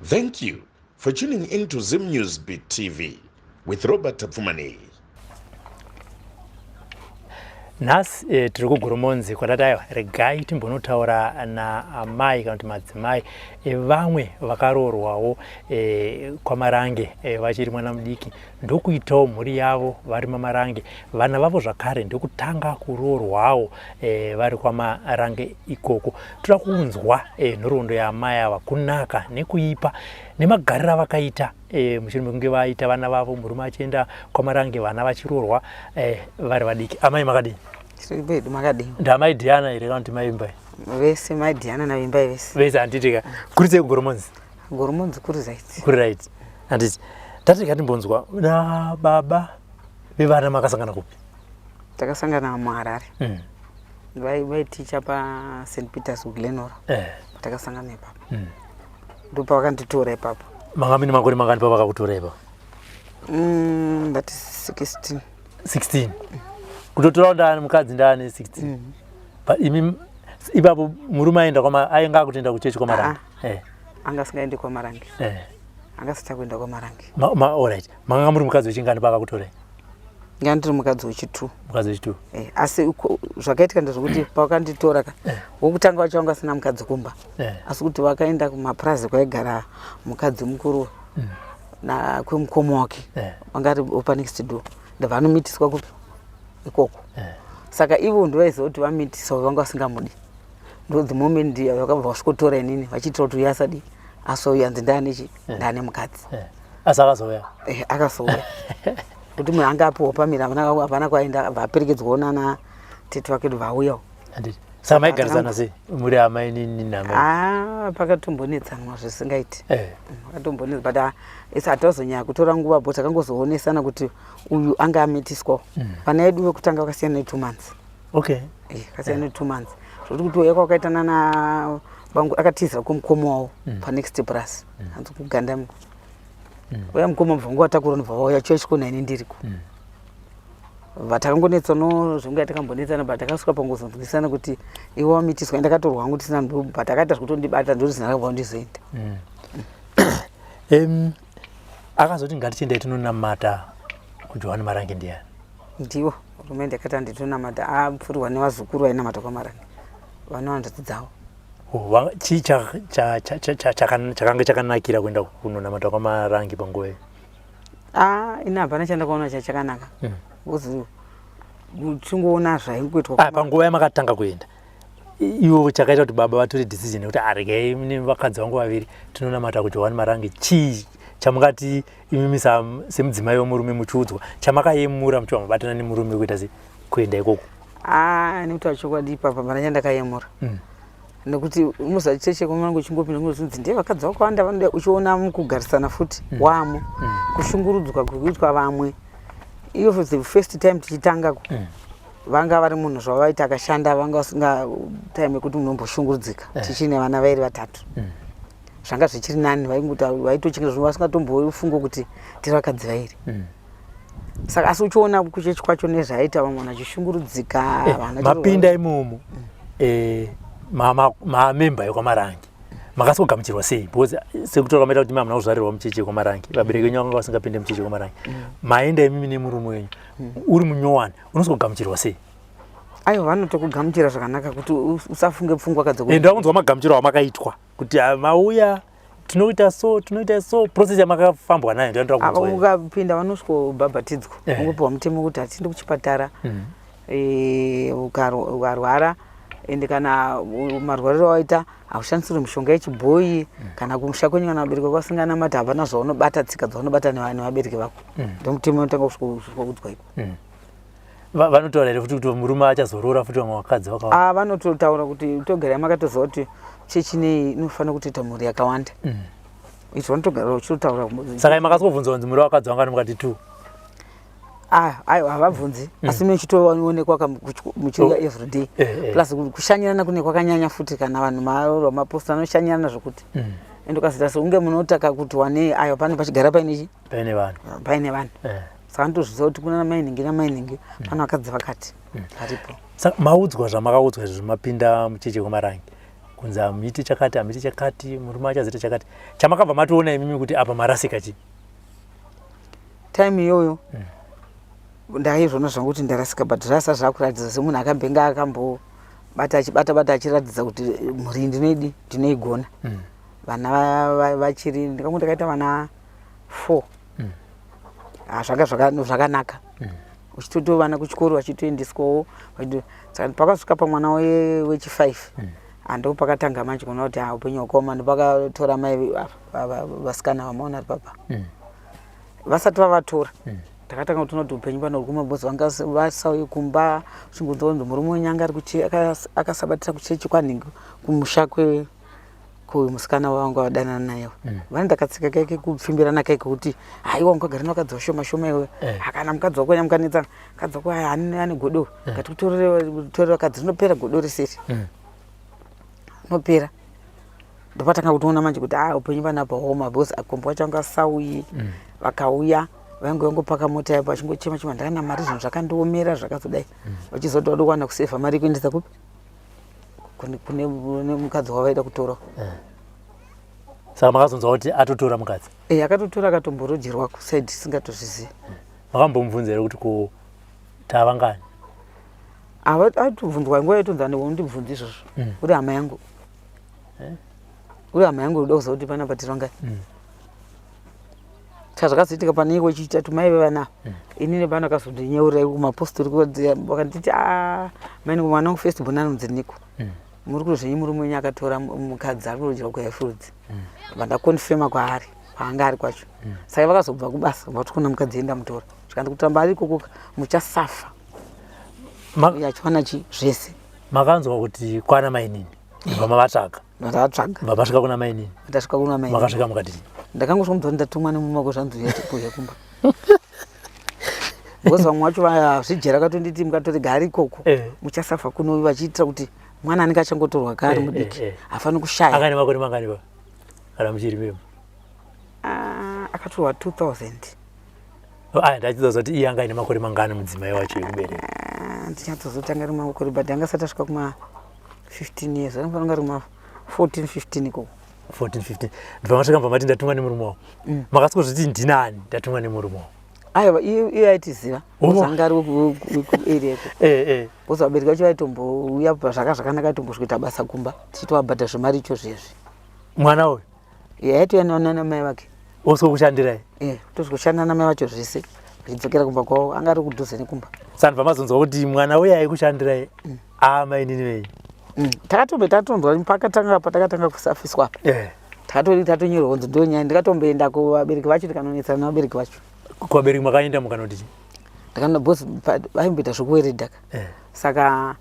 Thank you for tuning in to Zim News Beat TV with Robert Tapfumaneyi. Nhasi tiri kuGoromonzi kwatati aiwa regai timbonotaura naamai kana kuti madzimai evamwe vakaroorwawo kwaMarange vachiri mwana mudiki ndokuitawo mhuri yavo vari maMarange, vana vavo zvakare ndokutanga kuroorwawo vari kwaMarange ikoko. Toda kunzwa nhoroondo yaamai ava, kunaka nekuipa nemagariro avakaita mushure mekunge vaita vana vavo, murume achienda kwaMarange, vana vachiroorwa vari vadiki. Amai makadini? Tiri pedu, makadini? Ndamai Diana here kana kuti mai Vimbai? Vese mai Diana naVimbai vese. Vese handiti ka. Kuri sei kuGoromonzi? Goromonzi kuri right. Kuri right. Handiti. Tati ngatimbonzwa na baba vevana makasangana kupi? Takasangana muHarare. Vaiticha pa St Peters kuGlenora. Takasangana ipapo. Ndopavakanditora ipapo. Manga mune makore mangani pavakakutora ipapo? That is 16. 16. Kutotora ndani mukadzi ndani 16. But imi ipapo murume aenda kwama ainga akutoenda kuchechi kwaMarange. Anga asingaendi kwaMarange. Anga asati kuenda kwaMarange. All right. Manga muri mukadzi wechingani paakakutorai? Nga ndiri mukadzi wechi2. Mukadzi wechi2. Asi zvakaitika ndezvekuti pavakanditora ka, wokutanga wacho vanga asina mukadzi kumba. Asi kuti vakaenda kumapurazi kwaigara mukadzi mukuru na kwemukoma wake. Vanga ari pa next door. Ndabva anomitiswa kupi ikoko. Saka ivo ndovaiziva kuti vamitiswa vanga vasingamudi. Ndo the moment vakabva vasvikotora inini vachiitira kuti uyu asadi asouya hanzi ndaane chi ndaane mukadzi. Asi akazouya? Akazouya. Kuti munhu anga apiwa pamira hapana kwaenda, abva aperekedzwawo nana tete vake kuti vauyawo. Handiti. Saka maigarisana sei muri amai nini namai? Ah, pakatombonetsanwa zvisingaiti. Pakatombonetsa but isi hatazonyanya kutora nguva but takangozoonesana kuti uyu anga amitiswawo. Vana vedu vekutanga vakasiyana ne2 months. Vakasiyana ne2 months. Zvokuti kuti uya kwakaita nana vangu akatizira kumukoma wavo panext plus. Hanzi kuganda. Uya mukoma mubva nguva takura ndobva vauya chiya chikona ini ndiriko. Vatakangonetsana zvinguva takambonetsana but takasvika pangozonzwisana kuti iwe wamitiswa ndakatorwa hangu tisina ndo but akaita zvekutondibata ndozina rakabva ndizoenda. Akazoti ngatichiendai tinonamata kuJohani Marange ndiani? Ndiwo hurumende yakati handitonamata apfurirwa nevazukuru vainamata kwaMarange vane hanzvadzi dzavo. Chii chakanga chakanakira kuenda kunonamata kwaMarange panguva iyo? Ini hapana chandakaona chachakanaka. Because uchingoona zvaingoitwa Panguva yamakatanga kuenda ivo chakaita kuti baba vatore decision yekuti aregai nevakadzi vangu vaviri tinonamata kuJohani Marange, chii chamungati imimi semudzimai wemurume muchiudzwa chamakayemura muchibva mabatana nemurume kuita se kuenda ikoko? Nekuti chokwadi ipapa hapana chandakayemura. Nekuti unoziva cheche kwaMarange uchingopinda kunozonzi ndiye vakadzi vakawanda vanoda uchiona mukugarisana futi wamo kushungurudzwa kuitwa vamwe. Iyo for the first time tichitanga vanga vari munhu zvavaita akashanda vanga vasinga time yekuti munomboshungurudzika tichine vana vairi vatatu. Zvanga zvichiri nani vaitochengeta zvinhu vasingatombofunga kuti tiri vakadzi vairi. Saka asi uchiona kuchechi kwacho nezvaita vamwe vanhu vachishungurudzika mapinda imomo mamemba ekwaMarange makasikugamuchirwa sei? Because sekutora kwamaita kuti hamuna kuzvarirwa muchechi yekwaMarange, vabereki venyu vanga vasingapinde muchechi yekwaMarange. Maenda imimi nemurume wenyu uri munyowani, unosikugamuchirwa sei? Aiwa, vanotokugamuchira zvakanaka kuti usafunge pfungwa kadza. Ndakunzwa magamuchiro amakaitwa kuti mauya tinoita so tinoita so process yamakafambwa nayo ndoyandoda kunzwa. Ukapinda vanosvikobhabhatidzwa ungopiwa mutemo kuti hatiendi kuchipatara. Ukarwara ende kana marwariro awaita haushandisirwi mishonga yechibhoyi kana kumusha kwenyu kana vabereki vako vasinganamati hapana zvaunobata tsika dzaunobata nevabereki vako. Ndomutemo unotanga kusvika iko. Vanotaura here futi kuti murume achazoroora futi vamwe vakadzi vakawanda? Vanototaura kuti togara makatoziva kuti chechi nei inofanira kutoita mhuri yakawanda. Izvo vanotogara vachitotaura. Saka makasingobvunzwa kunzi muri vakadzi vangani mukati 2? Aiwa havabvunzi asi muchitoonekwa muchiuya everyday. Plus kushanyirana kune kwakanyanya futi kana vanhu maroorwa maposta anoshanyirana zvokuti. Ende ukazoita sekunge munotaka kuti wanei aiwa pane pachigara paine chi? Paine vanhu. Paine vanhu. Saka ndozviziva kuti kuna mai nhingi namai nhingi pane vakadzi vakati varipo. Saka maudzwa zvamakaudzwa izvo mapinda muchechi yekwaMarange. Kunzi hamuiti chakati, hamuiti chakati, murume achazoita chakati. Chamakabva matoona imimi kuti apa marasika chii? Time iyoyo ndaizvona zvangu kuti ndarasika, but zvasa zvakuratidza semunhu akambenge akambobata, achibata bata, achiratidza kuti mhuri ndinoidi, ndinoigona. Vana vachiri, ndikangu ndakaita vana 4. Ah, zvanga zvakanaka, uchitoto vana kuchikoro vachitoendeswawo. Saka pakasvika pamwana wechi5, ando pakatanga manje kuona kuti, ah, upenyu hwakaoma. Ndopakatora mai vasikana vamaona ari papa. Vasati vavatora, ndakatanga kutoona kuti upenyu pano huri kumabhozi. Vanga vasauye kumba, uchingonzwa kunzi murume wenyu anga ari akasabatira kuchechi kwanhingi, kumusha kumusikana wavanga vadanana nayewo. Vane ndakatsika kaike kupfimbirana kaike kuti haiwa, ungagara nevakadzi vashoma shoma iwe. Hakana mukadzi wako nyamukanetsana, mukadzi wako aya ane godo, ngati kutorere vakadzi, rinopera godo risiri rinopera. Ndopatanga kutoona manje kuti, ah, upenyu panapa homa, because akombo wacho anga asauyi. Vakauya vainge vangopaka mota yapo, vachingochema chema, ndakana mari, zvinhu zvakandiomera, zvakazodai. Vachizoti vada kuwana kusevha mari yekuendesa kupi, kune mukadzi wavaida kutora. Saka makazonzwa kuti atotora mukadzi? E, akatotora, akatomborojerwa kuside, tisingatozvizivi. Makambomubvunza here kuti ko tavangani? Atobvunzwa nguva yatonzi ane undibvunza izvozvo. Uri hama yangu, uri hama yangu, uda kuziva kuti panapa tiri vangani? Saka zvakazoitika pane wechitatu, mai vevana inini pano akazondinyeurira kumapostori, vakanditi, a maini, mwana wangu first born anonzi Niko, muri kuti zvenyu murume wenyu akatora mukadzi, ari kurodya kuHighfields. Vandakonfema kwaari, kwaanga ari kwacho. Saka vakazobva kubasa vati kuna mukadzi enda mutora, zvikanzi kutamba ari ikoko muchasafa. Uye achiwana chi zvese. Makanzwa kuti kwana mainini, bva mavatsvaga? Ndavatsvaga. Bva masvika kuna mainini? Ndasvika kuna mai. Makasvika mukadini? Ndakangosvika mudzi, ndatumwa nemumako, zvanzi uya kumba, because vamwe vacho vazvijera katonditi mukatorega ari ikoko muchasafa kuno, vachiitira kuti mwana anenge achangotorwa kaari mudiki hafaniri kushaya. Akane makore mangani pa kana muchiri memo? Ah, akatorwa 2000. Aya, ndachizoza kuti iye anga aine makore mangani mudzimai wacho ekubereka? Ah, ndinyatsozotanga ri makore, but anga asati asvika kuma 15 years, anofanira kunge ari kuma 14 15 ikoko. 14 15. Ndibva masvika, mva mati ndatumwa nemurume wavo. Makasvikozviti ndinani ndatumwa nemurume wavo? Aiwa, iye aitiziva. Anga ari wekuarea iko. Because vabereki vacho vaitombouya zvaka zvakanaka, aitombosvikoita basa kumba, tichitovabhadha zvemari icho zvezvi. Mwana uyu? Yaitouya namai vake. Osikokushandirai? Tosvikoshanda namai vacho zvese, achidzokera kumba kwavo, anga ari kudhuze nekumba. Saka ndibva mazonzwa kuti mwana uyu aikushandirai amainini venyu? Takatombe tatonzwa pakatanga, patakatanga kusafiswa apa. Takatori tatonyorwa kunzi ndo nyaya. Ndikatomboenda kuvabereki vacho, tikanonetsana nevabereki vacho. Kuvabereki makaenda mukanoti? Ndakano, because vaimboita zvekuweredha ka. Saka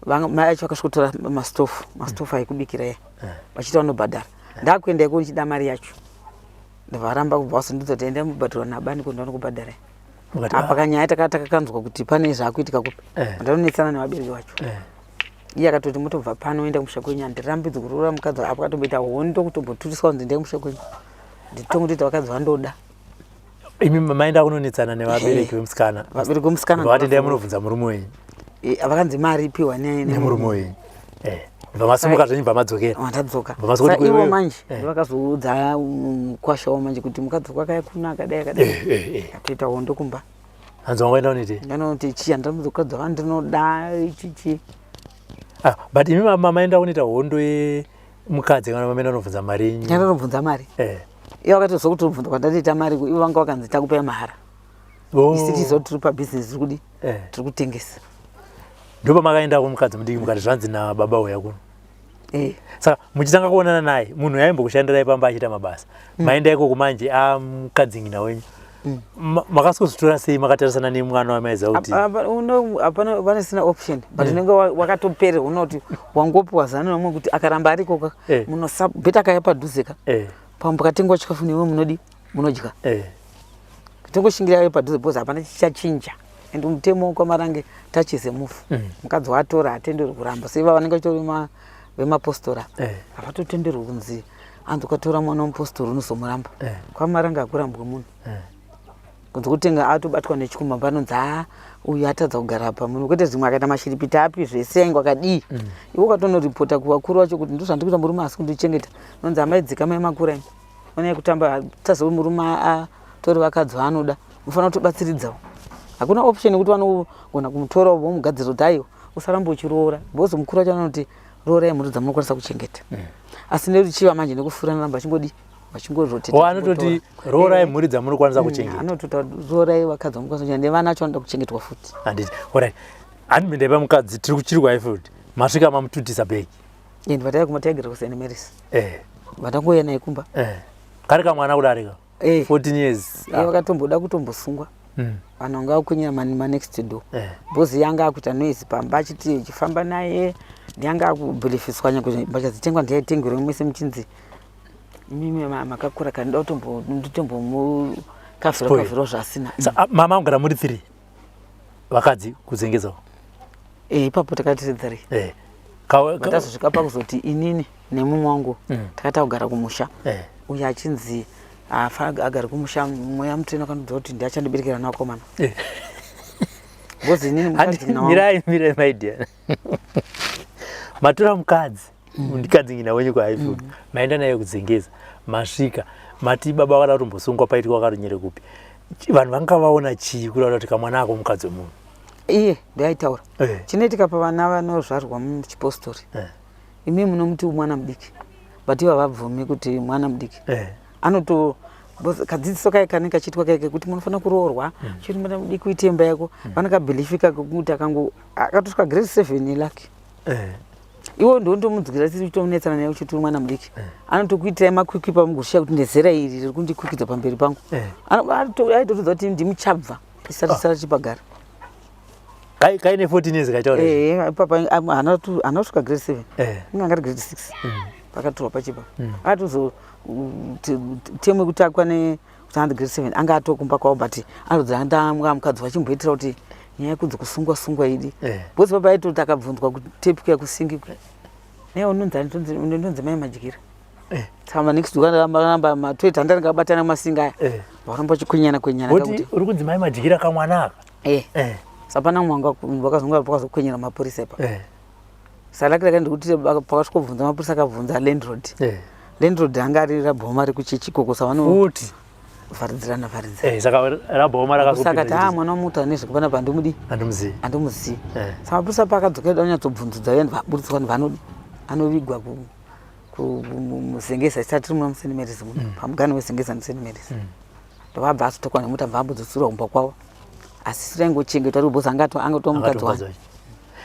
mai acho vakasvikotora mastofu, mastofu aikubikira iya, vachiti vanobhadhara. Ndakuenda iko ndichida mari yacho, ndavaramba kubva vazondidza kuti endai mubhadharwa nabani, ko ndavanokubhadharai. Mukati, apa ah, kanyaya takakanzwa kuti pane zvaakuitika kupi. Ndanonetsana nevabereki vacho. Iye akatoti mutobva pano, oenda kumusha kwenyu, handirambidzi kuroora mukadzi. Apo akatomboita hondo, kutomboturiswa kunzi ndai kumusha kwenyu, nditongotoita vakadzi vandoda. Imi maenda kunonetsana nevabereki vemusikana? Vabereki vemusikana. Vakati ndai munobvunza murume wenyu. Vakanzi mari ipiwa nemurume wenyu. Bva masimuka zvenyu, bva madzokera? Ndadzoka. Bva masvika Saka kuti ivo iwewe- manje vakazoudza mukwasha wavo manje kuti mukadzi wako akaya akadai akadai. Atoita hondo kumba. Hanzi wangoenda unoitei? Ndanoti chi handirambidzi kukadzi wandinoda ichichi. Ah, but imi maenda kunoita hondo yemukadzi kana mamaenda kunobvunza mari yenyu? Ndanobvunza mari. Ivo vakatoziva kuti tobvunza kwandatoita mari, ivo vanga vakanzi takupai mahara. Isi tiziva kuti tiri pabhizinesi, tiri kudi, tiri kutengesa. Ndopamakaenda kumukadzi mudiki mukati zvanzi nababa uya kuno? Saka muchitanga kuonana naye, munhu yaimbokushandirai pamba achiita mabasa, maenda ikoko manje amukadzingina wenyu, makasozvitora sei makatarisana nemwana wamaiziva kuti? Hapana, vanesina option, but unenge wakatopererwa, unoti wangopiwa zano nomwe kuti akaramba ariko munosabheta akaya padhuze ka, pamukatengwa chikafu newe munodi munodya. Tongoshingira ari padhuze because hapana chichachinja, and mutemo kwamarange touches mufu. Mukadzi watora hatenderwi kuramba, seiva vanenge vachitori vemapostora. Havatotenderwi kunzi anzi ukatora mwana wemupostori unozomuramba. Kwamarange hakurambwe munhu. Kunzi kutenga atobatwa nechikumba panonzi a uyu atadza kugara apa munhu kwete zvimwe akaita mashiripiti api zvese ainge akadii. Iwe ukatonoripota kuvakuru vacho kuti ndozvandiri kuita murume asi kundichengeta. Nonzi amai dzikamai makura imi. Onai kutamba tazowe murume atori vakadzi vaanoda. Mufanira kutobatsiridzawo. Hakuna option yekuti vanogona kumutora vomugadzirira kuti aiwa usaramba uchiroora. Because mukuru wacho anoti roorai mhuri dzamunokwanisa kuchengeta. Asi neruchiva manje nekufurana ramba vachingodii vachingoroteta. O anototi roorai mhuri dzamunokwanisa kuchengeta. Anototi roorai vakadzi vamunokwanisa kuchengeta nevana vacho vanoda kuchengetwa futi. Handiti. Alright. Handipinde pamukadzi tiri kuchiri kuHighfield. Masvika mamututisa bhegi. And vataiya kumba taigara kuSt Mary's. Vatangouya naye kumba. Kari kamwana kudarika. 14 years. Vakatomboda kutombosungwa. Vanhu vanga vakwinyira manext door. Because yanga akuita noise pamba achiti chifamba naye yanga akubhilifiswa nyangwe mbatya dzitengwa ndiyaitengerwa mese muchinzi imimi makakura kani ndoda kutombomukavhira kavhirawo zvaasina. Mama mugara muri 3 vakadzi kuZengeza. Ipapo takati tiri 3. Tazosvika pakuzoti inini nemumwe wangu takati kugara kumusha. Uyo achinzi agare kumusha mweya mutsvene wakandiudza kuti ndiachandiberekera nevakomana. Because inini mukadzi wangu. Mirai mirai my dear. Matora mukadzi. Ndikadzi ngina wenyu kuHighfield. Maenda naye kuZengeza. Masvika. Mati baba vakada kutombosungwa paitwa vakatonyere kupi. Vanhu vanga vaona chii kureva kuti kamwana ako mukadzi wemunhu. Iye ndiaitaura. Chinoitika pavana vanozvarwa muchipostori. Imi munomuti mwana mudiki. But ivo havabvumi kuti mwana mudiki. Anoto kadzidziso kaye kanenge kachiitwa kaye kekuti munofanira kuroorwa chiri mwana mudiki uite imba yako. Vane kabhilifi kake kuti akango akatosvika grade 7 lucky. Iwo ndiwo ndomudzikira tiri kutomunetsana naye uchiti uri mwana mudiki. Anotokuitirai makwikwi pamugoshiya kuti ndezera iri riri kundikwikwidza pamberi pangu. Aitotodza kuti ndimuchabva isati sara chipagara. Kaine 14 years kaitaura. Ipapa haana kusvika grade 7. Inga anga ari grade 6. Pakatorwa pachipa. Atozo temu yekuti akwane kuti andi grade 7 anga atokumba kwavo but anodza ndamwa mukadzi vachimboitira kuti nyaya yekunzi kusungwa sungwa idi. Because baba aitoti akabvunzwa kutepu kuya kusingi kuya. Naye unonzi unonzi mai Madyira. Saka next week ramba matoita handani kabatana masinga aya. Varamba vachikwenyana kwenyana kakuti. Uri kunzi mai Madyira kamwana aka. Saka pana mwanga vakazonga pakazokwenyera mapurisa ipa. Salakira kandi kuti pakasvikobvunza mapurisa akabvunza landlord. Landlord anga ari rabhoma rekuchechi ikoko savano futi vharidzirana vharidzirana. Saka rabhoma rakazopinda. Saka ta mwana wamuta nezvekupana pa ndomudi. Andomuzivi. Andomuzivi. Saka mapurisa paakadzokera kunyatsobvunzudza vanhu vaburitswa vanhu vanodi anovigwa ku kuMuzengeza isati tiri muna muSt Mary's muno pamugano weZengeza neSt Mary's. Ndobva azotokwa nemota bva ambodzotsirwa kumba kwavo. Asi taingochengetwa tiri because anga atova mukadzi wake.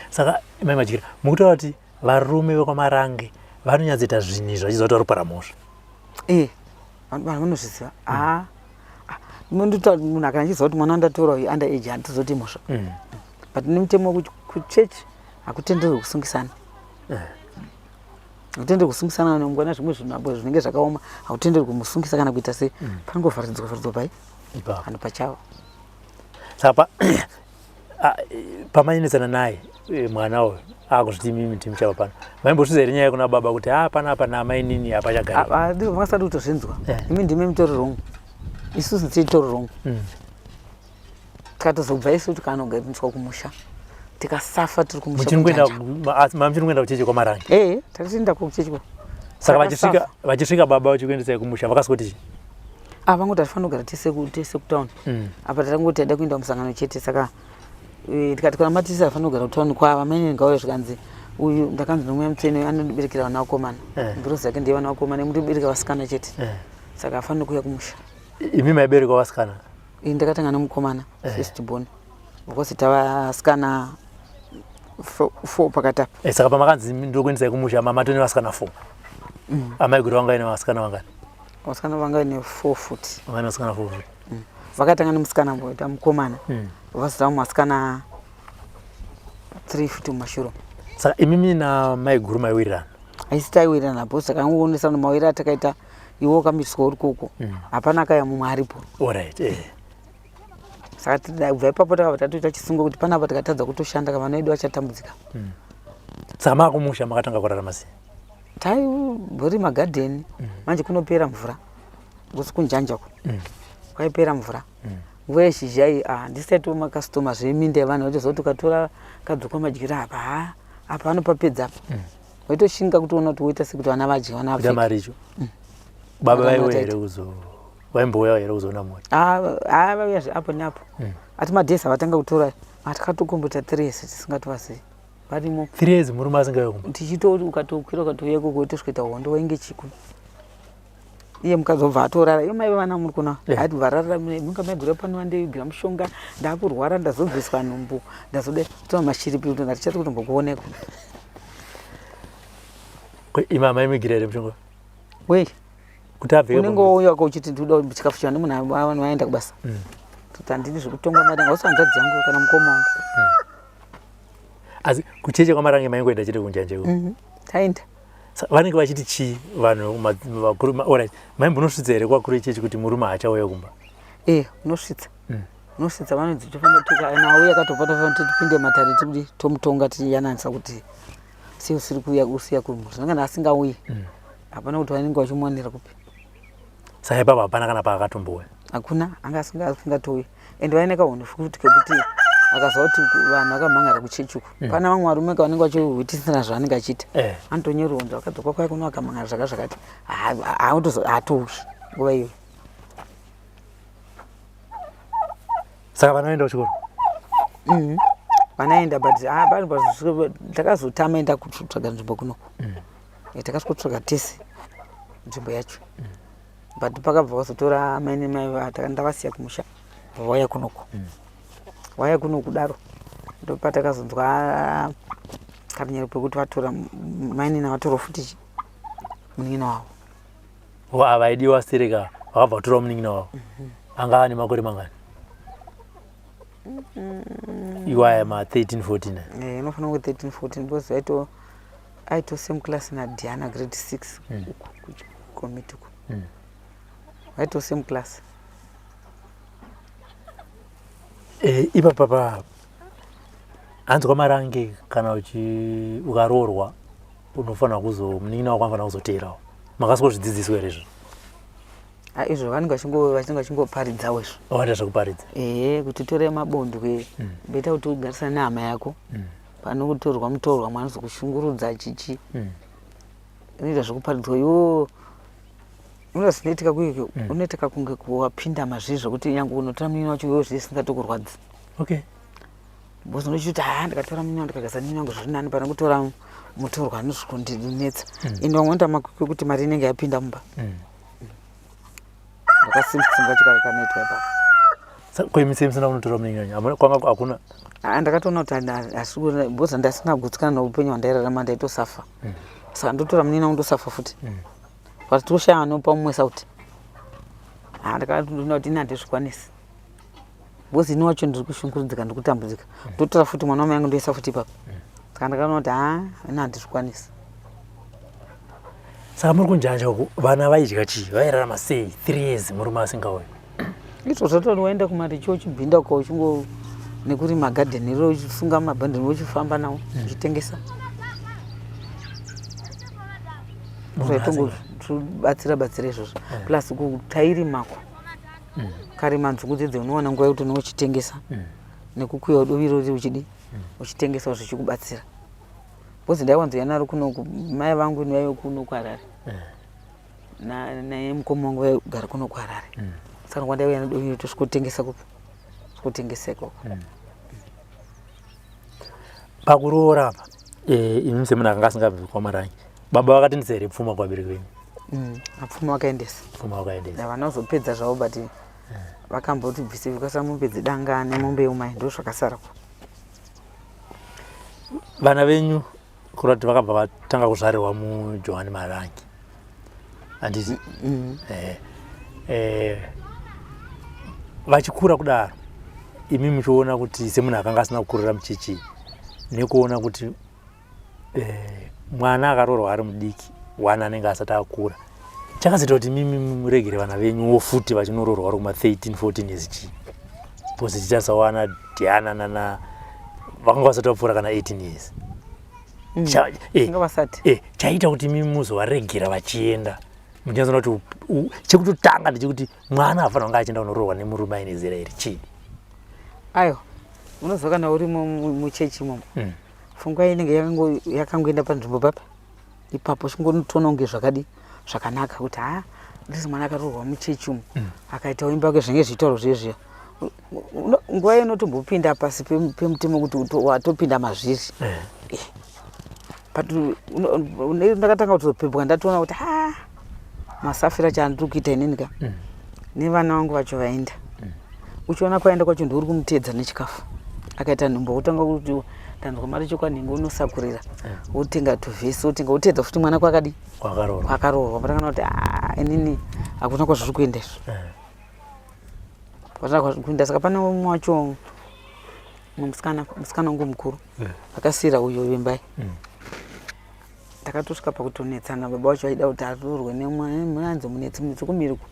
Saka mai Madyira mukutaura kuti varume vekwaMarange vanonyatsoita zvinhu izvi vachiziva kuti vari kupara mhosva. Vanhu vanozviziva. Mundotaura munhu akana achiziva kuti mwana wandatora uyu under age handizoti mhosva. But nemutemo kuchechi hakutenderwi kusungisana. Hakutenderwi kusungisana nongwana zvimwe zvinhu apo zvinenge zvakaoma hakutenderwi kumusungisa kana kuita sei. Panongovharidzwa vharidzwa pai vanhu pachavo. Saka pamainetsana naye mwana uyu akuzviti imimi ndimuchava pano. Maimbosvitsa here nyaya kuna baba kuti panapa naamainini hapachagari? Vakasati kutozvinzwa. Imi ndimi mutori wrong. Isusu tiri wrong. Tikatozobva isu tikanogariswa kumusha. Tikasafa tiri kumusha. Muchiri kuenda kuchechi kwaMarange? Takatoenda kuchechi kwa. Saka vachisvika baba vachikuendesai kumusha vakaswoti chii? Vangoti hatifaniri kugara tese kutown. Apa takangoti taida kuenda kumusangano chete saka tikati kana matisi hatifaniri kugara kutown kwava mainini ngauye zvikanzi uyu ndakanzi nomweya mutsvene anondiberekera vana vakomana. Ngirozi yake ndeye vana vakomana imundibereka vasikana chete. Saka hafaniri kuuya kumusha. Imi maiberekwa vasikana? Ini ndakatanga nemukomana first born. Because tavasikana 4 pakati apa. Saka pamakanzi ndokuendesai kumusha mama tone vasikana 4. Amai guru vanga ine vasikana vangani? Vasikana vanga ine 4 futi. Vanga ine vasikana 4 futi. Vakatanga nemusikana mboita mukomana. Vazoita musikana 3 futi mumashure. Saka imimi namai guru maiwirirana? Haisi taiwirirana because takangoonesana mawiriro atakaita iwe wakamiswa uri koko. Hapana akaya mumwe aripo. Alright. Saka kubva ipapo takabva tatoita chisungo kuti panapa tikatadza kutoshanda vana vedu vachatambudzika. Saka maakumusha makatanga kurarama sei? Taiborima gadheni manje kunopera mvura. Ngosi kunjanja uko. Kwaipera mvura. Nguva yezhizha iyi ah, ndisati makastoma zveminda yevanhu vaitoziva kuti ukatora kadzoka madyira apa ha apa anopapedza apa mm. waitoshinga kuti ona kuti woita sekuti vana vadye vana vapfeke mari icho mm. baba vaiuya here kuzo vaimbouya here kuzoona mhuri ah, ah vaiuya zveapo neapo mm. ati madhesi avatanga kutora atakatokombota three years tisingatovazivi varimo three years murume asingauye kumba tichitoti ukatokwira ukatouya ikoko wotosvikaita hondo wainge chiku iye mukadzi obva atorara iyo mai vana muri kuna yeah. ati varara munga maigura pano vandeigira mushonga ndakurwara ndazobviswa nhumbu ndazoda tova mashiripi kuti ndatichati kuti mbokuonekwa ima maimigira here mushonga wei kuti abve unenge wouya ko uchiti ndikuda chikafu chani munhu vanhu vaenda kubasa mm. kuti handidi zvekutongwa mari hausi hanzvadzi yangu kana mukoma wangu mm. Asi kucheche kwamarange maingoenda chete kunjanje mm -hmm. Taenda. Vanenge vachiti chii vanhu vakuru alright maimbonosvitsa here kwakuru echechi kuti murume haachauya kumba? Eh, unosvitsa. Mm. Unosvitsa vanonzi tofanira tuka kana auya akatopata fanira kuti tipinde matare tibudi tomutonga tiyananisa kuti sei usiri kuuya usiya kumhuri zvino kana asingauyi mm. hapana kuti vanenge vachimuwanira kupi. Saka ipapo hapana kana paakatombouya. Hakuna anga asingatouyi. And vaine kahunhu futi kekuti akaziva kuti vanhu vakamhangara kuchechi uku mm. pana vamwe varume ka vanenge vachihuitisana zvaanenge achiita eh. anotonyeronza vakadzoka kwai kuno akamhangara zvaka zvakati haatouyi nguva iyoyo saka vana vaenda kuchikoro mm-hmm. vanaenda but ah, ndakazotama enda kutsvaga nzvimbo kunoku mm. Eh, takasvikotsvaga tese nzvimbo yacho mm. but pakabva vazotora amai nemai ndavasiya kumusha vauya kunoku mm. waya kuno kudaro ndopatakazonzwa ah, karunyero pekuti vatora mainina vatorwa futi munin'ina wavo o ava aidiwa stereka vakabva vatora munin'ina wavo mhm. anga ane makore mangani mm. iwaya ma 13 14 eh, inofanira ku 13 14 because vaito aito same class nadiana grade 6 mm. uku kukomiti uku mm. vaito same class e, ipapa pa hanzi kwamarange kana uchi ukaroorwa unofanira kuzo munin'ina wako anofanira kuzoteerawo makasiko zvidzidziswa here izvo ah, izvo vanenge vachinge vachingoparidzawo izvo vaita zvekuparidza ehe kuti tore mabondwe mm. beta kuti ugarisane nehama yako mm. Pane kutorwa mutorwa mwana zokushungurudza chichi mm. Inoita zvekuparidzwa iwo unoita zvinoitika kuike mm. Unoita kunge wapinda mazviri zvekuti nyange unotora munin'ina wacho iwewe zvisingatokurwadzi. Okay. Because unochiti haa ndikatora munin'ina ndikagasa munin'ina wangu zviri nani pane kutora mutorwa anosvikondinetsa. Mm. Ende vamwe vanoita makwikwi ekuti mari inenge yapinda mumba. Mm. Ndakasimba chikanoitwa ipapo. Ko imi sei musina kunotora munin'ina wenyu? Kwanga hakuna. Ah, ndakatoona kuti hasi because ndasina kugutsikana neupenyu hwandairarama ndaitosafa. Mm. Saka ndotora munin'ina wangu ndosafa futi. Mm. But toshaya anopa mumwe sauti. Ah, ndakatoona kuti ini handizvikwanisi. Because ini wacho ndiri kushungurudzika ndiri kutambudzika. Mm. Ndotora futi mwana wamai angu ndoisa futi ipapo. Mm. Saka ndakaona kuti haa ini handizvikwanisi. Saka muri kunjanja uku vana vaidya chii? Vairarama sei? 3 years murume asingauyi. Izvo zvatoti waenda kumaricho uchibhinda uko uchingo nekurima garden iro uchisunga mabhandeni uchifamba nawo mm. uchitengesa. Zvaitongobatsira batsira izvozvo. Mm. Plus kutairimako. Mm. Karima nzungu dzedze unowana nguva yekuti unenge uchitengesa. Mm. Nekukuya dovi irori uchidi mm. uchitengesa zvichikubatsira. Because ndaiwanzouya naro kunoku mai vangu vaive kuno kuHarare. Mm. Naye mukoma wangu vaigara kuno kuHarare. Mm. Saka kwandaiuya nedovi tosvikotengesa kupi? Svikotengesa ikoko. Mm. Pakuroora apa eh, imi semunhu akanga asingabvi kwamarange baba vakatendesa here pfuma kuvabereki venyu? Mm, pfuma vakaendesa. Pfuma vakaendesa. Havana kuzopedza zvavo but eh. vakamboti bvise vikasa mombe dzedanga nemombe yeumai ndozvakasara ko. Vana venyu kureva kuti vakabva vatanga kuzvarirwa muJohani Marangi handiti? Mm -hmm. Eh, eh, vachikura kudaro imi muchiona kuti semunhu akanga asina kukurira muchechi nekuona kuti eh, mwana akaroorwa ari mudiki one anenge asati akura chakazoita kuti mimi muregere vana venyuwo futi vachinoroorwa vari kuma 13 14 years chii because chichasawana Diana nana vakanga vasati vapfuura kana 18 years mm. eh, eh, chaita kuti mimi muzovaregera vachienda. Muchinyatsona kuti chekutotanga ndechekuti mwana afanira kunge achienda kunoroorwa nemurume aine zera iri chii? Aiwa, unoziva kana uri muchechi imomo pfungwa inenge yakangoenda panzvimbo papa ipapo, chingotoona kunge zvakadi zvakanaka kuti ha, ndisi mwana akaroorwa muchechi umu, akaitawo imba yake, zvinenge zvichitaurwa zviye zviya. Nguva inotombopinda pasi pemutemo kuti watopinda mazviri. But ndakatanga kutopepwa, ndatoona kuti ha, masafira chaandiri kuita inini ka nevana vangu vacho vaenda. Uchiona kwaenda kwacho ndouri kumuteedza nechikafu, akaita nhumbu wotanga kuti tanzwa mari chekwanhingi, unosakurira, wotenga tuvhesi, wotenga, woteedza futi mwana kwakadi kwakaroorwa. Kwakaroorwa. Patakana kuti "Ah, inini hakuna kwazviri kuenda izvo, hakuna kwazviri kuenda." Saka pane umwe wacho, mumwe musikana, musikana wangu mukuru akasiyira uyo Vimbai. Ndakatosvika pakutonetsana. Baba vacho vaida kuti aroorwe nemwanzi munetsi, munetsi kumiriko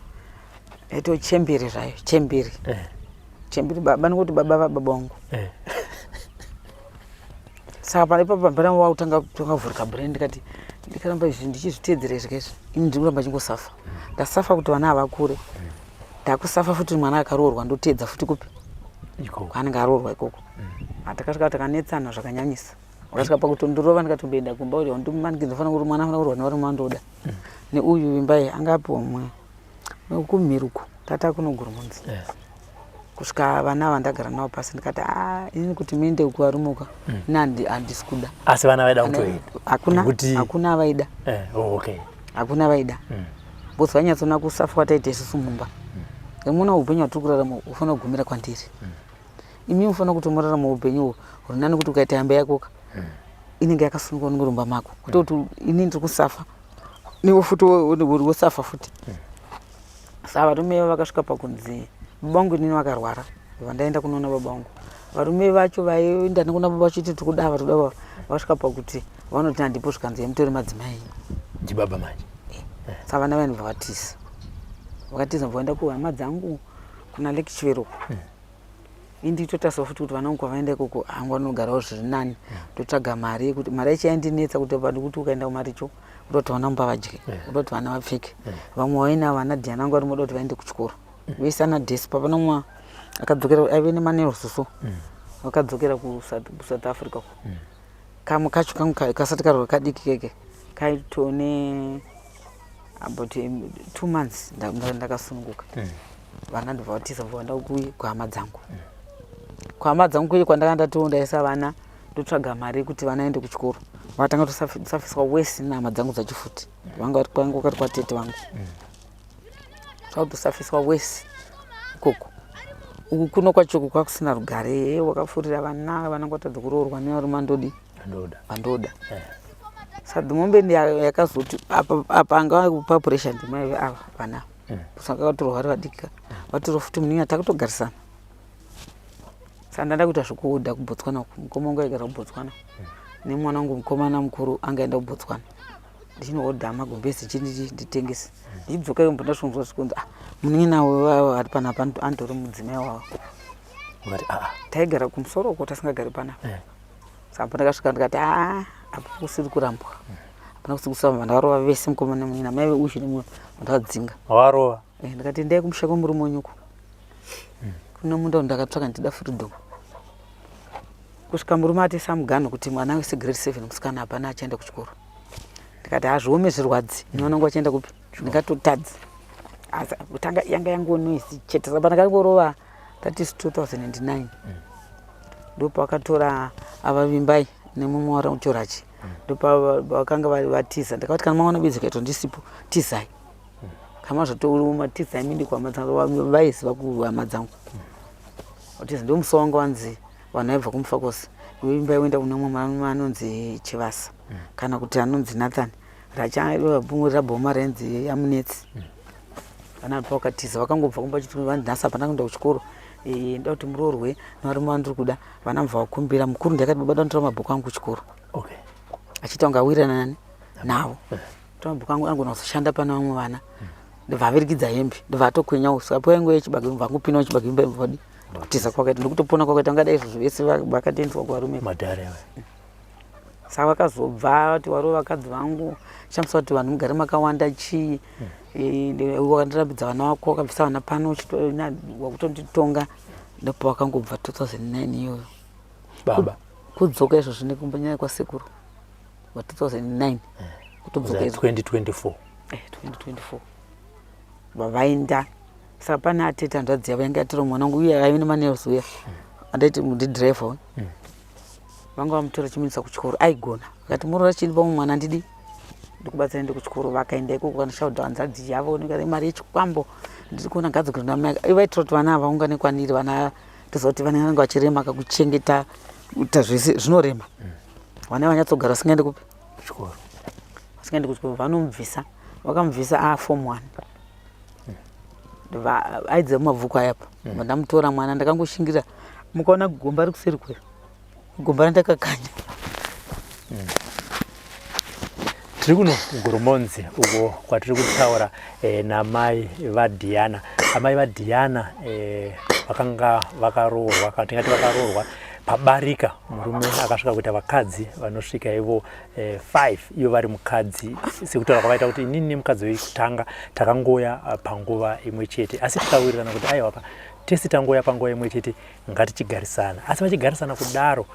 aito chembere zvayo, chembere. Chembere baba, nekuti baba vababa vangu. Saka pane ipapo pambana wakutanga kuvhurika brain, ndikati ndikaramba izvi ndichizviteedzera izvi kaizvi, ini ndiri kuramba chingosafa. Ndasafa kuti vana havakure, ndakusafa futi mwana akaroorwa, ndoteedza futi kupi? Ikoko. Kwaanenge aroorwa ikoko. Hatakasvika takanetsana zvakanyanyisa, wakasvika pakutondirova, ndikatomboenda kumba kuti ndimanikidza fanira kuti mwana afana kuroorwa nevarume vandoda neuyu Vimbai anga apiwa mumwe kumhiruko tata kunoGurumunzi. Kusvika vana ava ndagara navo pasi, ndikati a, inini kuti muende kuvarume uka, ini handisi kuda. Asi vana vaida kutoenda? Hakuna. Hakuna vaida. Oh, okay. Hakuna vaida, because vainyatsoona kusafa kwataita isusu mumba. Emuna upenyu hwatiri kurarama ufanira kugumira kwandiri. Imi mufanira kuti murarama upenyu huri nani, kuti ukaita yamba yakoka inenge yakasununguka, unenge uri mumba mako, kwete kuti ini ndiri kusafa, newe futi wosafa futi. Saka varume vakasvika pakunzi baba vangu inini vakarwara, ndobva ndaenda kunoona baba vangu. Varume vacho vaienda nekuona baba vacho ti tikuda ava, tikuda ava, vasvika pakuti vanoti handipo, zvikanzi mutori madzimai enyu. Ndibaba manje. Saka vana vainobva vatiza, vakatiza, bva vaenda kuhama dzangu kuna Lake Chiveroko. Inditotasawo futi kuti vana vangu kwavaenda ikoko hangu vanogarawo zviri nani. Ndotsvaga mari yekuti mari yacho yaindinetsa kuti kuti ukaenda kumaricho uda kuti vana mumba vadye, uda kuti vana vapfeke. Vamwe vaina vana Dhiana vangu varimo, uda kuti vaende kuchikoro vese. Ana Despa pane umwe akadzokera aive nemanels, so vakadzokera kuSouth Africa uko. Kamwe kacho kangu kasati karwa kadiki keke kaitone about 2 months ndakasununguka. Vana ndobva vatiza, bva vaenda kuhama dzangu. Kuhama dzangu kuye kwandanga ndatoondaisa vana, ndotsvaga mari yekuti vana vaende kuchikoro. Vakatanga kusafiswa wese nehama dzangu dzacho futi, vanga vari kwangu kari kwatete vangu, zvakutosafiswa wese ikoko. Uku kuno kwacho kwakusina rugare, wakafurira vana, vana kwatadza kuroorwa nevarume andodi Ndoda. Vandoda. Saka the moment yakazoti apa apa anga kupa pressure ndimai ava vana, saka vatorwa vari vadiki, vatorwa futi munin'ina, takutogarisana. Saka ndanda kuita zvekuodha kuBotswana uku. Mukoma wangu aigara kuBotswana nemwana wangu mukomana mukuru angaenda kuBotswana, ndichinoodha magumbezi chinditi nditengese. Ndichidzoka iyo mbondasvonzwa zvikunzi, "Ah, munin'ina wavo ari panapa anditori mudzimai wavo." Ukati aa. Taigara kumusoro uko, tasingagari panapa. Saka pandakasvika ndikati, "Aa, apo kusiri kurambwa, hapana kusiri kusamba." Ndakarova vese, mukomana nemunina, mai veushu nemwe, ndakadzinga. Warova? Eh, ndikati endai kumusha kwemurume wenyu uko kune munda ndakatsvaka, ndida freedom. Kusvika murume ati samuganho kuti mwana wese grade 7 musikana hapana achaenda kuchikoro. Ndikati hazviome zvirwadzi, mwana wangu achaenda kupi? Ndikatotadza, asi kutanga yanga yangonoisi chete. Saka pandakangorova, that is 2009, ndopakatora ava Vimbai nemumwe warachorachi, ndopavakanga vatiza. Ndakavati kana mawana bedzi kaitwa ndisipo, tizai. Kama zvatooma, tizai minde kuhama dzangu. Vaiziva kuhama dzangu vatiza. Ndomusi wanga wanzi vanhu vaibva kuMufakose, Vimbai uenda kune mumwe anonzi Chivasa kana kuti anonzi Nathan rabhoma rainzi Yamunetsi. Vana pa vakatiza, vakangobva kumba chiti vanzi nhasi hapana kuenda kuchikoro. Ndoda kuti muroorwe nevarume vandiri kuda. Vana mubva vakumbira. Mukuru ndakati, "Baba, ndotora mabhuku angu kuchikoro." Achiita kunge awirirana nani navo, tora mabhuku angu, anogona kuzoshanda pane vamwe vana. Ndobva avirikidza hembe, ndobva atokwenyawo. Saka painguva yechibage, ndobva angopindawo chibage imba, ndobva kutiza kwakaita ndokutopona kwakaita. Vangadai izvozvo vese vakatendeswa kuvarume. Madhara iwe. Saka vakazobva vati warova vakadzi vangu, shamisa kuti vanhu mugare makawanda chii. Wakandirambidza vana vako, wakabvisa vana pano, wakutonditonga. Ndopavakangobva 2009 iyoyo. Baba kudzoka izvozvo nekumbonyaya kwasekuru wa 2009 kutodzoka izvo 2024. 2024 vavaenda. Saka pane atete hanzvadzi yavo yanga yatora mwana wangu uye aive nemaneros uya andaiti ndidhiraivha. Vanga vamutora chimuendesa kuchikoro, aigona. Akati muroora chini pamwe mwana ndidi ndikubatsira ende kuchikoro. Vakaenda ikoko vanoshaudha hanzvadzi yavo mari yechikwambo ndiri kuona ngadzokera namai. Vaitira kuti vana ava vaungane kwaniri. Vana toziva kuti vana vanenge vachirema kakuchengeta, kuita zvese zvinorema. Vana vanyatsogara vasingaende kupi? Kuchikoro. Vasingaende kuchikoro. Vanomubvisa, vakamubvisa a form 1, aidza mumabvuku ayapa. Ndamutora mwana, ndakangoshingira. Mukaona gomba rikuseri kwero, gomba randakakanya. Tiri kuno kuGoromonzi uko kwatiri kutaura namai vaDhiana. Amai vaDhiana vakanga vakaroorwa, kana tingati vakaroorwa pabarika. Murume akasvika kuita vakadzi vanosvika ivo 5, ivo vari mukadzi. Sekutaura kwavaita kuti inini nemukadzi wekutanga takangoya panguva imwe chete, asi tikawirirana kuti aiwa, tese tangoya panguva imwe chete, ngatichigarisana. Asi vachigarisana kudaro,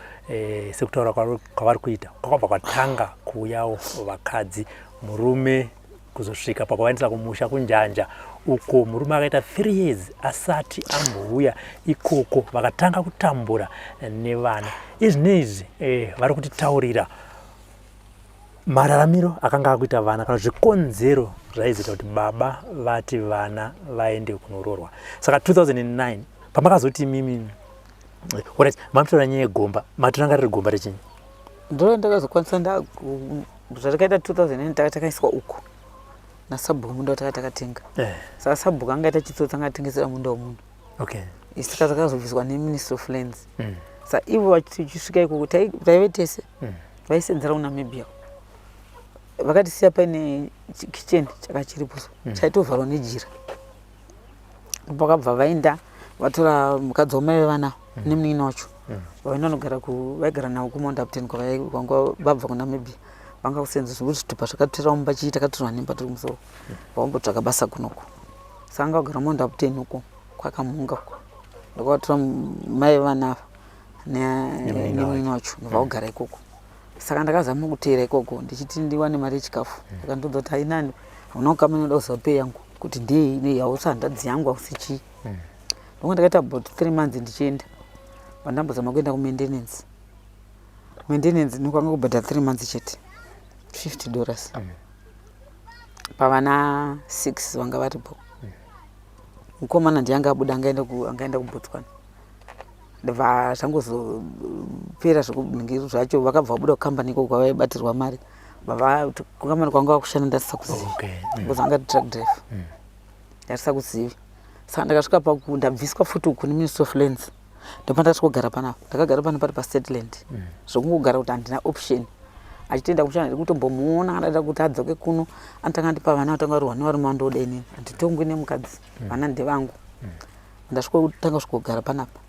sekutaura kwavari kuita, kwakabva kwatanga kuuyawo vakadzi. Murume kuzosvika pakuvaendesa kumusha kunjanja uko, murume akaita 3 years asati ambouya ikoko. Vakatanga kutambura nevana. Izvi neizvi vari kutitaurira mararamiro akanga akuita vana, kana zvikonzero zvaizoita kuti baba vati vana vaende kunoroorwa. Saka 2009 pamakazoti imimi, alright, mamutaura nyaya yegomba, matiranga riri gomba rechinyi? Ndo ndakazokwanisa zvatakaita 2009, takaiswa uko nasabhuku munda wataka takatenga. Saka sabhuku angaita chitsotsi, angatengesera munda wemunhu. Isi takazobviswa neMinistry of Lands. Saka ivo vachisvika ikoko, taive tese, vaisenzera kuNamibia. Vakatisiya paine kitchen chakachiripo so, chaitovharwa nejira. Pakabva vaenda vatora mukadzi wamai vevana nemunin'ina wacho, vaenda vanogara vaigara navo kuMount Hampden kwavanga vabva kuNamibia. Vanga kusenza zvekuti zvitupa zvakatora mumba chii, takatorwa nemba tiri kumusoro, vambotsvaka basa kunoko. Saka anga kugara Mount Hampden uko kwakamunga uko, ndokavatora mai vevana ava nemunin'ina wacho, ndobva kugara ikoko. Saka ndakazama kuteera ikoko ndichiti ndiwane mari yechikafu. Akandodza kuti hainani, hauna kukama inoda kuziva pay yangu kuti ndei nei, hausi hanzvadzi yangu, hausi chii. Ndonga ndakaita about 3 months ndichienda, vandambozama kuenda kumaintenance. Maintenance ndinokwanga kubhadhara 3 months chete, $50 pavana six vanga varipo. Mukomana ndiye anga abuda, angaenda kuBotswana. Ndobva zvangozopera zvekuningiri zvacho, vakabva vabuda kukambani ikoko kwavaibatirwa mari. Bva kukambani kwanga vakushanda ndatisa kuzivi, because anga truck driver, ndatisa kuzivi. Saka ndakasvika paku ndabviswa futi uku neMinistry of Lands. Ndopa ndakasvika kugara panapa. Ndakagara pano pari pastate land, zvokungogara kuti handina option. Achitoenda kumushana, ndiri kutombomuona adada kuti adzoke kuno, anotanga andipa vana, vatanga varohwa nevarume vandoda. Inini handitongwi nemukadzi, vana ndevangu. Ndasvika kutanga kusvika kugara panapa.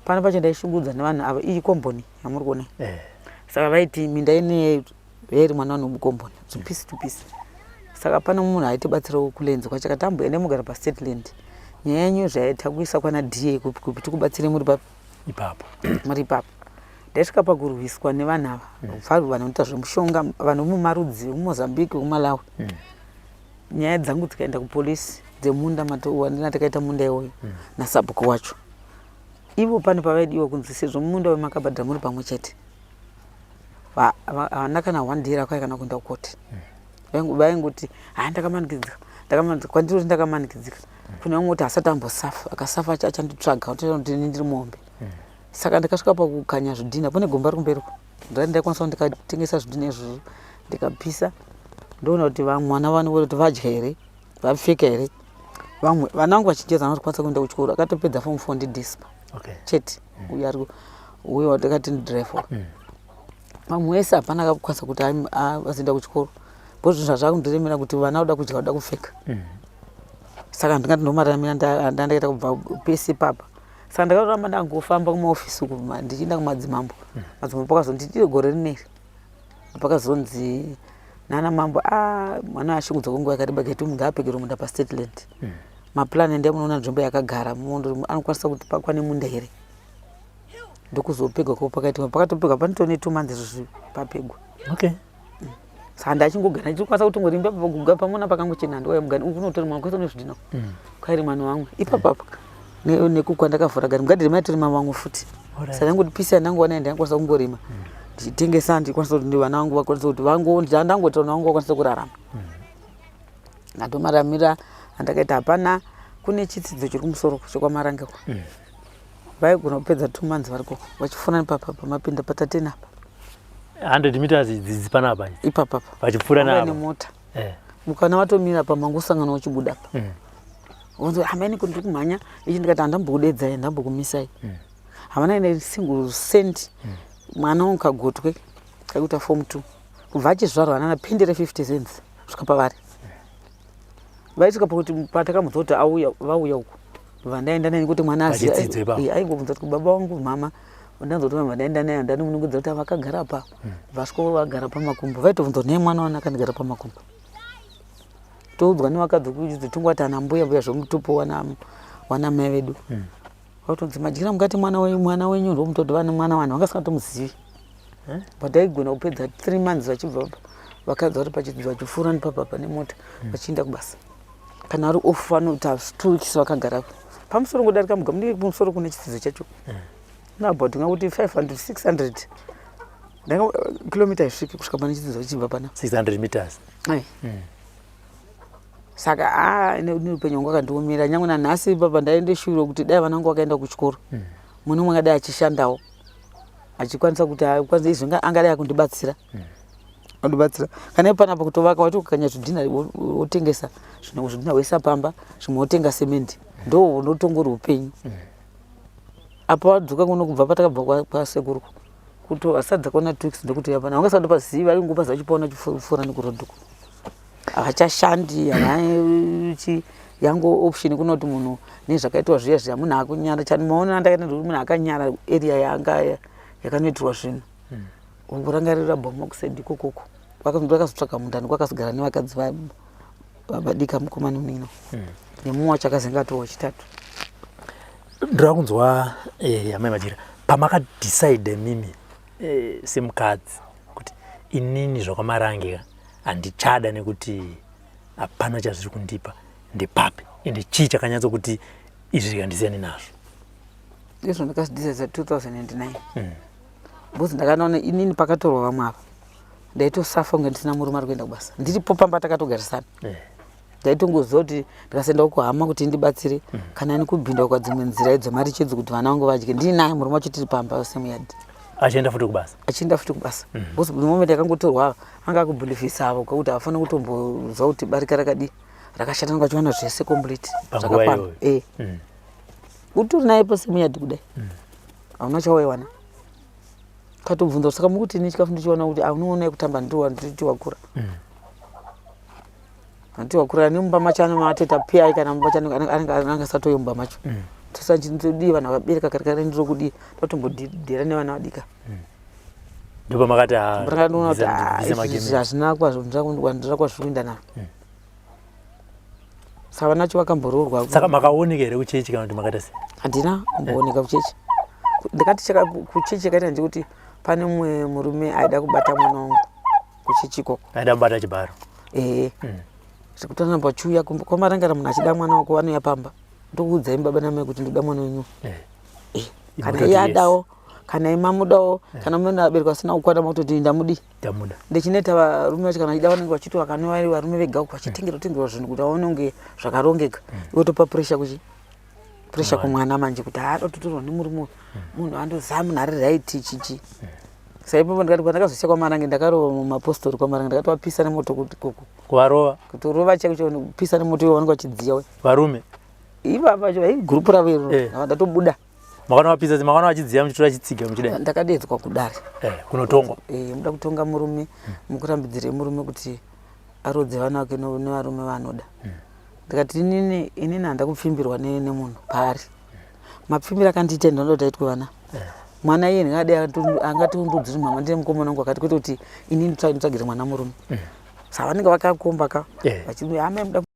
Pano pacho ndaishungurudza nevanhu ava. Iyi komboni yamuri kuona, saka vaiti minda ine yairi mwana wanomukomboni tupisi tupisi. Saka pane munhu aitibatsirawo kulands kwacho, akati amboenda mugara pastate land, nyaya yenyu zvaita kuisa kwana DA kupi kupi, tikubatsire muri papi? Ipapo. Muri ipapo. Ndaisvika pakurwiswa nevanhu ava, vanhu vanoita zvemushonga, vanhu vemumarudzi vemuMozambique, vekuMalawi. Nyaya dzangu dzikaenda kupolisi dzemunda wandina takaita munda iwoyo nasabhuku wacho. Ivo pane pavaidiwa kunzi sezvo munda wemakabhadhara muri pamwe chete, havana kana one day rakauya kana kuenda kukoti. Vaingoti ha, ndakamanikidzika, ndakamanikidzika. Kwandiri kuti ndakamanikidzika, kune vamwe kuti asati ambosafa, akasafa achanditsvaga kuti ini ndiri muombe. Saka ndakasvika pakukanya zvidhina. Pane gomba ri kumberi uko, ndaikwanisa kuti ndikatengesa zvidhina izvozvo, ndikapisa, ndoona kuti vamwana vanoona kuti vadya here, vapfeka here. Vamwe vana vangu vachinjeza vanokwanisa kuenda kuchikoro. Akatopedza form 4 ndidispa chete, uyo ari uyo watakati ndidriver. Vamwe wese hapana akakwanisa kuti azoenda kuchikoro, because zvinhu zvazvakundiremera kuti vana voda kudya, voda kupfeka. Saka ndingati ndomararamira ndandakaita kubva pese papa. Saka ndakaramba ndangofamba kumaofisi uku, ndichienda kumadzimambo. Madzimambo akazonditi gore rineri. Pakazonzi nana mambo, a mwana ashungudzwa kwenguva yakareba, kaiti ngaapekere munda pastate land. Maplan endai munoona nzvimbo yakagara, munhu anokwanisa kuti pakwane munda here. Ndokuzopegwa ko pakaitika, pakatopegwa panotone 2 months izvozvi papegwa. Saka ndachingogara ndichikwanisa kutongorimba paguga pamona pakangochena, ndiwaya mugani uku unotorima kwese unezvidhina. Kwairima nevamwe ipapapa nekukwandakavhura gari mugadheni maitorima vamwe futi. Saka ndangoti pisi yandangowana ndangokwanisa kungorima ndichitengesa, ndikwanisa kuti vana vangu vakwanise kuti vangu ndangoti vana vangu vakwanise kurarama. Ndandomaramira andakaita. Hapana kune chitsidzo chiri kumusoro chekwaMarange uko. Vaigona kupedza 2 months varikoko vachifuna nepapa pamapinda patatena apa. 100 meters idzidzi panapa idzi. Ipapapa. Vachipfuura Vanga napa. Nemota. Mukana vatomira pa mangosangana uchibuda pa. Vonzi, "Hamani, kuti ndiri kumhanya ichi." Ndikati, "Handambokudedzai, handambokumisai." Havana ine single cent. Mwana wangu kagotwe kakuita form 2, kubva achizvarwa hanana pendi re50 cents kusvika pavari. Vaisvika pakuti patakamudza kuti auya, vauya uku, vandaenda naye kuti mwana azive. Pachidzidzo ipapo. Aingobvunza kuti, "Baba vangu, mama?" Ndanzwa kuti mama ndaenda naye, handanimunongedza kuti vakagara pa vasvika vagara pamakumbo. Vaitobvunza kuti, "Nei mwana wana akandigara pamakumbo?" Toudzwa nevakadzi kuti tongwati ana mbuya mbuya zvomutupo wana mai vedu. Vatonzi, "Madyira mukati mwana wenyu, mwana wenyu ndomutoti vane mwana." Vanhu vangasingatomuzivi. But aigona kupedza 3 months vachibva vakadzi vari pachidzidzo vachipfuura nepapapa nemota vachienda kubasa. Kana ari off vanoita 2 weeks vakagara pamusoro ngodarika muga munenge kumusoro kune chidzidzo chacho. About ngakuti 500 600 ndanga kilomita isvike kusvika pane chidzidzo chichibva pana. 600 meters. Ai. Saka a neupenyu hwangu akandiomera nyange nanhasi baba ndaende shuro kuti dai vana vangu vakaenda kuchikoro, mune umwe angadai achishandawo achikwanisa kuti akwanise izvi, angadai akundibatsira andibatsira. Kana ipanapa kutovaka wati ukakanya zvidhina wotengesa zvimwe zvidhina woisa pamba, zvimwe wotenga semendi, ndo unotongori upenyu. Apa wadzoka kuno kubva patakabva kwasekuru kuto asadza kuona 2 weeks ndokuti apana vangasandopazivi vaingopaza vachipaona chipfuura nekurodhuko havachashandi havachi yango option kunoti munhu nezvakaitwa zviya zviya munhu akunyara chani maona andakaita ndekuti munhu akanyara area yanga yakanoitirwa zvinhu. Kurangarira bhomokused ikokoko vakazotsvaga mundani kwakazogara nevakadzi vadika mukoma nemunino nemumwe wacho akazenge atova wechitatu. Ndoda kunzwa, amai Madyira, pamakadecide mimi semukadzi kuti inini zvakwaMarange handichada nekuti hapana chazviri kundipa, ndepapi ende chii chakanyatsokuti izvi rikandisiyane nazvo? Izvo ndakazvidecide 2009 because ndakanoona inini pakatorwa vamwe ava ndaitosafa kunge ndisina murume ari kuenda kubasa, ndiripo pamba takatogarisana. Ndaitongoziva kuti ndikasaenda kuhama kuti indibatsire kana nekubhinda kwadzimwe nzira dzemari chedzi kuti vana vangu vadye, ndiinaye murume wacho tiri pamba semuyadhi. Achienda futi kubasa? Achienda futi kubasa because the moment yakangotorwa anga akubhulivhisa avo kwakuti havafaniri kutomboziva kuti barika rakadii rakashata, nanga vachiwana zvese complete. Panguva zvakakwana. iyoyo. Utori naye pasemuyadhi kudai hauna chawaiwana, katobvunza saka mukuti ini chikafu ndichiwana kuti aunoona kutamba nditi wakura, handiti wakura nemumba macho ane mateta piyai kana mumba macho anenge asatoyo mumba macho. Tosachindodii vanhu vakabereka kare kare ndiro kudii totombodhira nevana vadika. Ndopamakati ndinoona kuti ah, izvi hazvina kwazvo kwazviri kuenda naro. Saka vanacho vakamboroorwa. Saka makaoneka here kuchechi kana kuti makaita sei? Handina kumbooneka kuchechi. Ndakati kuchechi chakaita ndechekuti pane mumwe murume aida kubata mwana wangu kuchechi ikoko. Aida kubata chibharo? Ehe, zvekuti anoramba achiuya kwaMarangara, munhu achida mwana wako vanouya pamba, ndokuudzai baba namai kuti ndoda mwana wenyu. Kana Imutoti iye yes. adawo, kana imamudawo, kana mune vabereki vasina kukwana makutoti ndamudi. Ndamuda. Ndechineta varume vacho kana vachida vanenge vachiti vakanwa vari varume vega uko vachitengerwa tengerwa zvinhu kuti vaone kunge zvakarongeka. Iwe topa pressure kuchi pressure kumwana manje kuti haada kutotorwa nemurume uyu, munhu andozaa munhu ari right chichi. Saka ipapo ndikati pandakazosiya kwaMarange ndakarova mumapostori kwaMarange, ndakatovapisa nemoto kuti koko. Kuvarova? Kutorova chaiko chaiko kupisa nemoto iwo vanenge vachidziya we. Varume? Ivava vacho gurupu ravo iro. Ndatobuda. Makana vapisa, makana vachidziya muchitora chitsiga muchidai? Ndakadedzwa kudare. Kunotongwa. Muda kutonga murume, mukurambidzire murume kuti arodze vana vake nevarume vaanoda. Ndikati inini handa kupfimbirwa nemunhu paari mapfimbiro akandiita, ndinoda kuti aitwe vana. Mwana iye ndingadai angatondodziri mama ndine mukomana wangu akati, kwete kuti ini nditsvagire mwana murume. Saka vanenge vakakomba ka, vachiti amai muda.